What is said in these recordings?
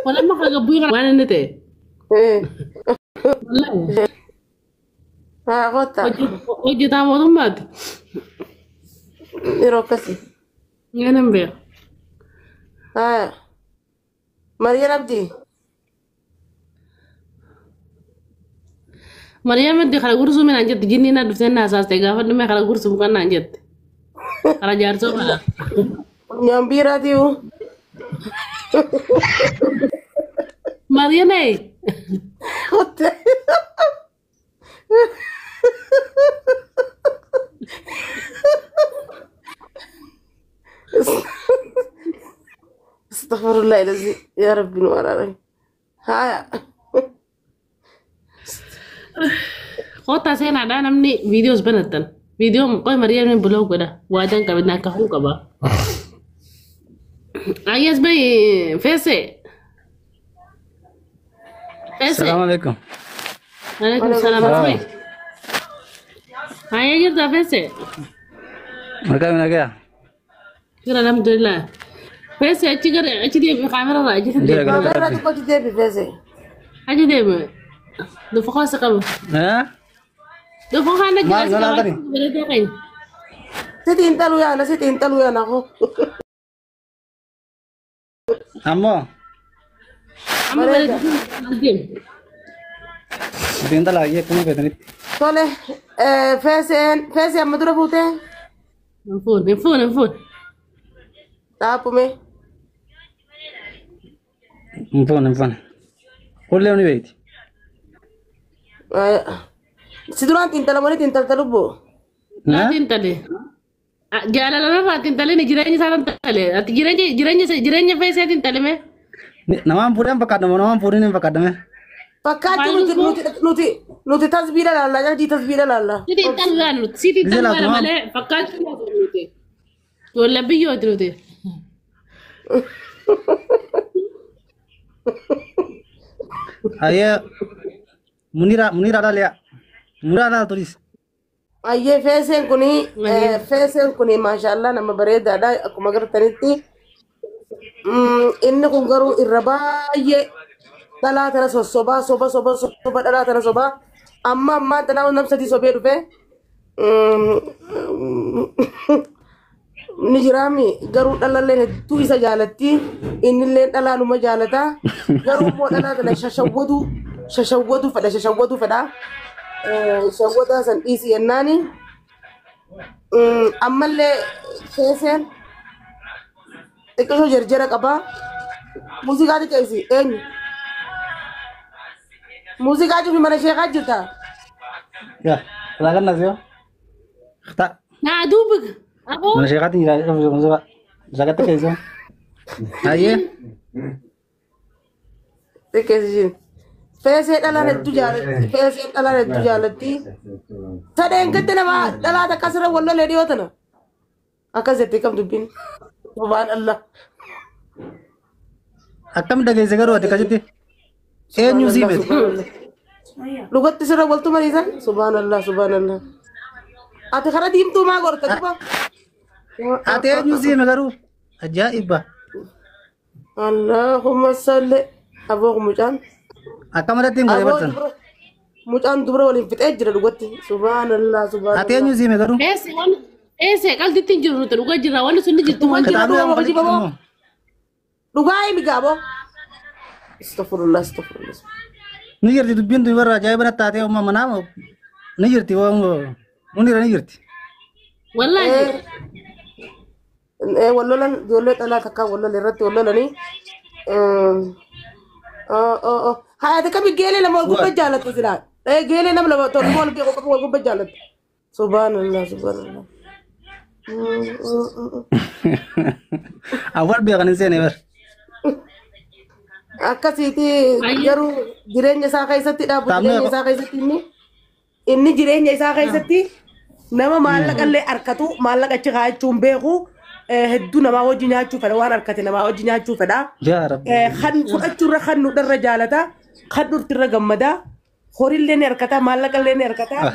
Walamma kaga bu'ii waan inni ta'e. Wallaahi. Haa kottaa. Hojjetaa mootummaati. Yeroo akkasii. Nan beeka. Haa. Mariyan Abdii. Mariyaam itti kara gursuu minaan jette jinni na dhuftee na haasaaste gaafa dhume kara gursuu kan naan jette. Kara jaarsoo kana. Nyaan biiraatiiwu. Mariyaam ee. Kotte. Astaghfirullah ilazi yaa rabbi nu araarame. Haa. Kottaa seenaadhaa namni viidiyoos banattan. Viidiyoo qoy Mariyaam buloo godha. Waadaan qabinaa kakuu qaba. Ayyaas bayi feese. Feese. Assalamu alaikum. Alaikum salaam asmai. Ayyaa jirta feese. Markaa nagaa. Jira alhamdulillah. Feese achi gara achi deebi kaameraa achi Jira deebi. galata Kaameraa rabbi. xiqqoo deebi feese. Achi deebi. Dhufa kaasa qaba. Eh? Dhufa kaana Maal jira lola qaba. tani? Bareedaa keenya. Si xiinxaluu yaana si xiinxaluu yaana koo. Ammoo Amma Bareeda. bareedaa deemi. xiinxalaa ayyee akkuma feetanitti. Tole feeseen feesee amma dura fuutee Hin fuune hin fuune hin fuune. dhaabbume. Hin fuune hin fuune. Kullee ni beekti. Si duraan xiinxalamanii xiinxalta lubbuu. Eh? Laatiin tale. Jaalala irraa xiinxalee ni jireenya isaa tale. Ati jireenya jireenya jireenya feeseetiin talime. Namaan fuudhee hin fakkaadhamu namaan fuudhin hin fakkaadhame. Fakkaattuu nuti nuti nuti nuti tasbiidha laallaa jalbii tasbiidha laallaa. Si xiinxaluu nuti si Gisee xiinxaluu laatu maal? malee fakkaachuu nuti. Ijoollee biyyooti nuti. Ayyee Munira Munira laaliyaa. Munira laal turis. Ayyee feeseen kuni feeseen kuni maashaallah nama bareedaadha akkuma agartanitti. Inni kun garuu irra baay'ee dhalaa tana sossobaa soba soba soba dhalaa tana sobaa amma ammaa tanaa nam sadii sobee dhufe ni jiraami garuu dhalalleen hedduu isa jaalatti innilleen dhalaa numa jaalata garuu immoo dhalaa tana shashawwaduu shashawwaduu fedha shashawwaduu fedha shawwadaa san dhiisi jennaani ammallee feeseen xiqqishoo jarjara qabaa muuziqaa xiqqeessi eenyu muuziqaa cufi mana sheekaa jirta Yaa laagan nasiyoo. Ta Naa duuba. Aboo. mana sheekaatiin jira muuziqaa. Saagatta keessoo. Ayyee. Xiqqeessi ishiin feesee dhalaan hedduu jaalatti feeseen dhalaan hedduu jaalatti sadeen gadda nama dhalaa takka asirra wal lolee dhiyoo tana akkas jettee kam dubbiin subhaan allah Akkam dhageesse garuu ati akkasitti. Eenyu sii beekti? Dhugatti sirra waltu mariisan subhaan allah subhaan allah ati kara diimtuu maa gorta duba Ati eenyu sii hime garuu? Ajaa'iba. Allahumma salli aboo mucaan Akka malatti hin godhe aboo bartan. dubra mucaan dubra waliin fixee jira dhugatti subhaan allah subhaan Ati eenyu sii hime garuu? Feese waan feese qalditti hin jiru nuti dhugaa jirra wanni sun ni jirtu. Dhugaa jira Kitaabni dhugaa waan hojii barreeffame baboo immoo. dhugaa himi gaaboo astagfirullah astagfirullah Ni jirti dubbiin tun warra ajaa'iba natti taatee uumama manaa ni jirti munira ni jirti. Wallaahi. Wal lolan ijoollee dhalaa takkaa wal lolan irratti wal lolanii hayaati kami geelee lama wal gubba jaalatu silaa geelee nama lama torba wal beeku qofa wal gubba jaalatu subhaanallah subhaanallah Awwal beekan hin seene bar. Akkasiiti garuu jireenya isaa keessatti dhaabu Taamne jireenya isaa keessatti inni inni jireenya isaa keessatti nama maallaqa illee harkatu maallaqa achi kaa'achuun beeku hedduu namaa hojii nyaachuu fedha waan harkate namaa hojii nyaachuu fedha. Yaa Rabbi. Kan fudhachuurra kan nudharra jaalata kan dhurtirra gammada horiillee ni harkata maallaqallee ni harkata Ah,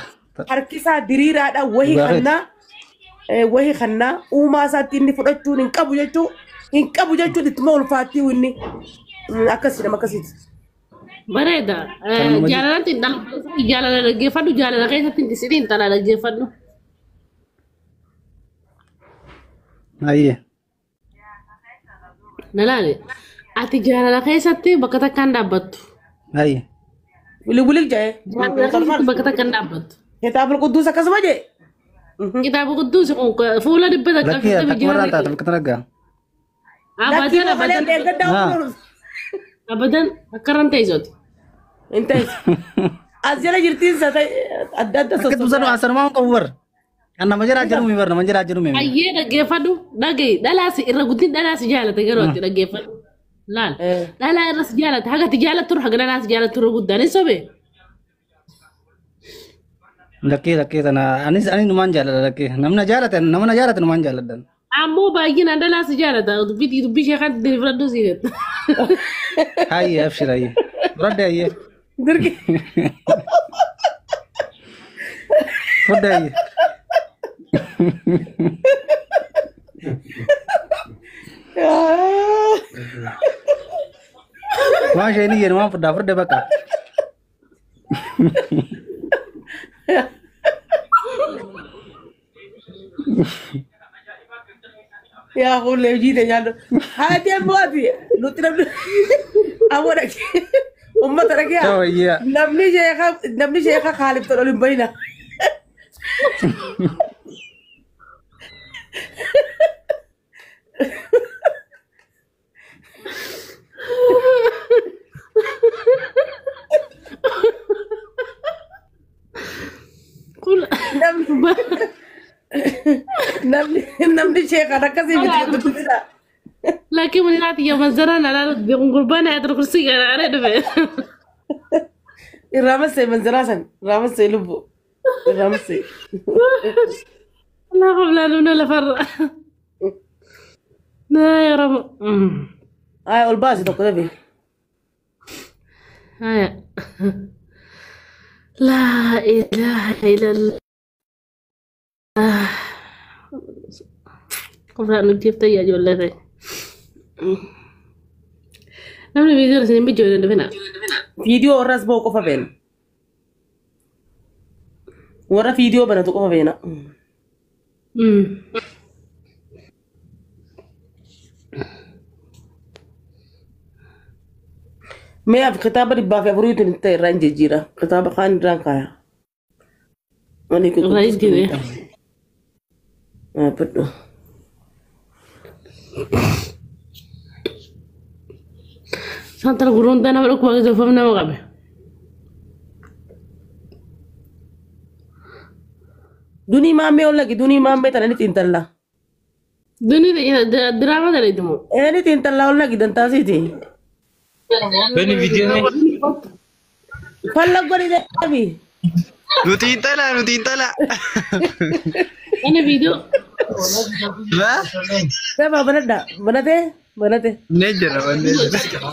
harkisaa diriiraadha wahi Dhugaa keeti. kannaa wahi kannaa uumaa isaatti inni fudhachuun hin qabu jechuu Hin qabu jechuun ittuma ulfaattii inni akkasii nama akkasiiti. Bareeda. Jaalalaan xiinxala jaalala dhaggeeffadhu jaalala keessatti si xiinxala dhaggeeffadhu. Ayyee. Na laale ati jaalala keessatti bakka takkaan dhaabbattu. Ayyee. Wili wili jee. Jaalala keessatti bakka takkaan dhaabbattu. Kitaabul Qudduus akkasuma jee. Kitaaba Qudduus kun fuula dhibba takka Lakkee takka warraan taate bakka tanaggaa. Lakkii Abadan malee abadan deeggaddaa abadan akkaran teessooti. Hin teessu. As jala jirtiin isa ta'e adda adda Akka tumsa nu asanumaan qabu bar. Kan nama jiraa jiru mi bar nama jiraa jiru mi. Ayyee dhaggeeffadhu dhagahi dhalaas irra guddin dhalaas jaalate garuu ati dhaggeeffadhu. Laal dhalaa irra si jaalate haga ati jaalattu haga dhalaas jaalattu irra guddaan hin sobee. Lakkee lakkee tana anis ani numaan jaalladha lakkee namna jaalate nama jaalate numaan jaalladhan. Ammoo baay'inaan dhalaas jaalata dubbii dubbii ishee kan fudhadhu sii jetta. Hayyee abshir hayyee. Fudhadhe hayyee. Dirqi. Fudhadhe hayyee. Waan isheen iyyeen waan fudhaa fudhadhe bakka. Yaa hullee hojii ta'e nyaadhu. Haati ammoo ati nuti namni ammoo dhaqee uummata dhaqee Ta'u hayyee. namni sheeka namni sheeka kaaliftan ol hin bayina. Kun Namni namni sheekaan akkasii miti dubbisa. laakiin muniiraati yoo manzaraan alaalu gurbaan ayatul kursii gara dhufe. Irraa massee manzaraa san irraa massee lubbu irraa massee. Laa qabla luna lafarra. Naa yaa Rabbi. Ay ol baasi tokko dabe. Haya. Laa ilaaha illallah. Qofaan nuti jeftee ijoollee ta'e. Namni viidiyoo isin hin bijjoone dhufina. Viidiyoo warra as ba'u qofa beena. Warra viidiyoo banatu qofa beena. Mee af kitaaba dhibbaa fi afurii tun ta'e irraa hin jijjiira. Kitaaba kaan irraan kaaya. Mani kun Irraa jijjiire. Fudhu. Santara gurruntaa nama dhukkuba keessa nama qabe. Dunii maammee ol lagi dunii maammee tana ni xiinxalla. Dunii diraama dalayti moo? Ee ni xiinxalla ol lagi dantaasiiti. Bani viidiyoo Falla godhi deebi. Nuti intala, nuti intala. Ani viidiyoo Ba? Dafa banadha banatee banate. Ne jira wanne jira.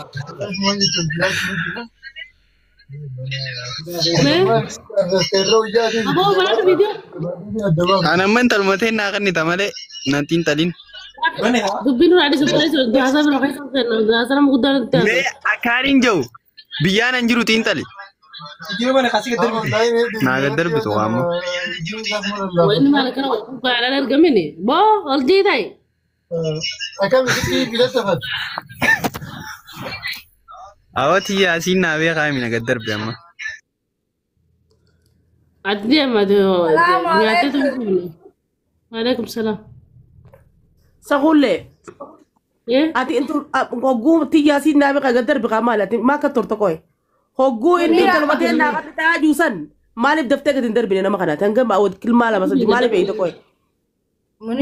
Aboo banatu viidiyoo. Ana amma intalmatee naa kannita malee nanti intalin. Dubbiin dura adii socho'ee haasaa bira keessa kennu haasaa nama guddaa nutti Mee akkaaniin jiru biyyaan an jiru xiinxali. Naa gad darbitu waamma. Wanni maal kana baadhaan argamini boo ol jiitai. Awwaati yaasiin naa beekaa mina gad darbe amma. Ati deema nyaatee tuuti. Waalaikum salaam. Sakullee. Yee Ati intu hogguu tiyyaa siin naa beekaa gad darbi kaa maali ati maa akka turte qoy. Hogguu inni intalumatee naa qabdi ta'aa juusan maaliif daftee gad hin darbine nama kanaati hanga kilmaa lama sadi maaliif eeyite qoy.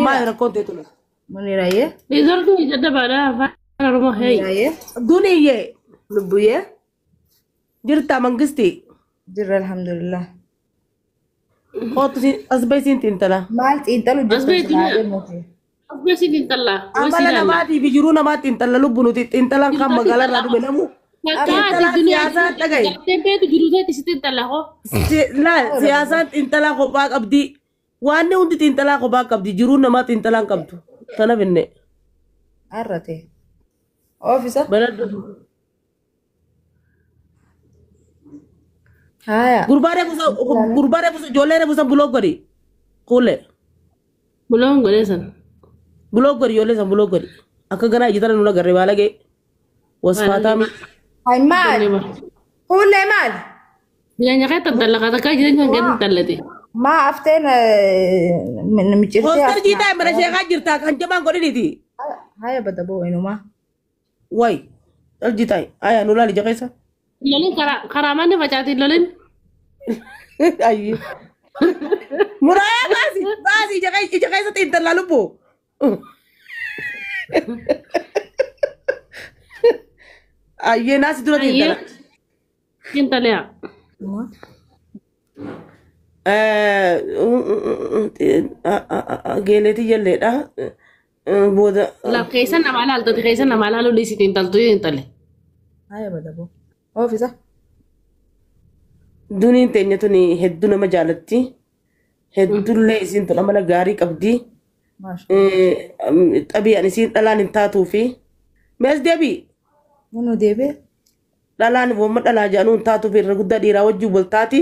Maali rakkoon ta'e tule. Muniraye, Niizortuu ija dabaadhaa afaan Oromoo heeyi. Muniraye, Duniyyee Lubbuye, jirta mangisti jirra alhamdulillah. kootu as baysiin xiinxala. Maal xiinxalu As jirtu beektu silaa deemuuti. Asbeesiin xiinxallaa. Amala namaatii fi jiruu namaa xiinxala lubbu nuti xiinxalaan kan magaalaa irraa dhume namu. Takkaa ati Xiinxalaa duniyaa siyaasaa dhagaye. gartee beeku jiruu ta'e si xiinxallaa hoo. Laal siyaasaan xiinxalaa kophaa qabdi. Waanni hundi xiinxalaa kophaa qabdi. Jiruun namaa xiinxalaa hin qabdu. Tana finne. Arrate. Oofisa. Banadhu. Haya. Gurbaa reefu gurbaa reefu ijoollee reefu san buloo godhi. Kuule. Buloon godhee san. Buloo godhi ijoollee san buloo godhi. Akka ganaa ija tana nuna garree baalagee. Wasfaataa mi. Hay maal? Kuullee maal? Jireenya kee tantallaqaa takkaa jireenya kee tantallate. Maa afteen micirtee. Hooster jiitaa mana sheekaa jirtaa kan jabaan godhiniiti. Haya badaboo inumaa. Way. Dal jiitaa. Aya nu laali jakeessa. Lolin karaa manni facaatiin lolin. Ayyi. Muraayaa baasi baasi ija keessa xiinxallaa lubbu. Ayyee naasi dura xiinxala. Xiinxaleya. Geeleetii jalleedha. Booda. Laaf keessa namaa laaltati keessa namaa laaluu dhiisii xiinxaltuu xiinxale. Haya badaboo. Oofisa. Duniin teenya tuni hedduu nama jaalatti. Hedduullee isiin tun amala gaarii qabdi. Xabi'aan isiin dhalaan hin taatuufi. Mees deebii. Nunu deebi'e. Dhalaan wooma dhalaa jedhanuu hin taatuufi irra guddaa dhiiraa wajjin wal taati.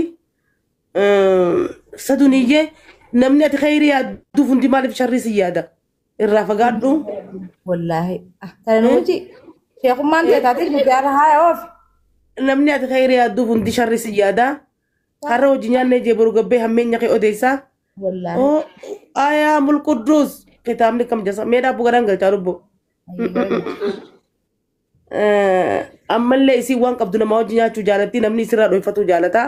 Saduniyyee namni ati khayrii yaadduuf hundi maaliif sharrii si yaada? Irraa fagaadhu. Wallaahi. Tana nuti sheekummaan ta'e taatee jirti har'a haya oofi. Namni ati khayrii yaadduuf hundi sharrii si yaada. Har'a hojii nyaannee jee boru gabbee hammeenya kee odeessaa. Wallaahi. Oo ayaa mulquddus kitaabni kam jasa mee dhaabbuu garaan galchaa lubbu. Ammallee isiin waan qabdu namaa hojii nyaachuu jaalatti namni isirraa dhoofatu jaalata.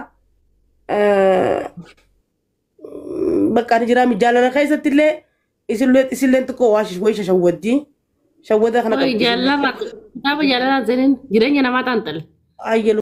Bakka ani jiraami jaalala keessatti illee isilleen xiqqoo waa wayii shawwaddi. Shawwada kana qabdi. Jaalala kitaaba jaalalaa seenin jireenya namaa xiinxale. Ayyalu.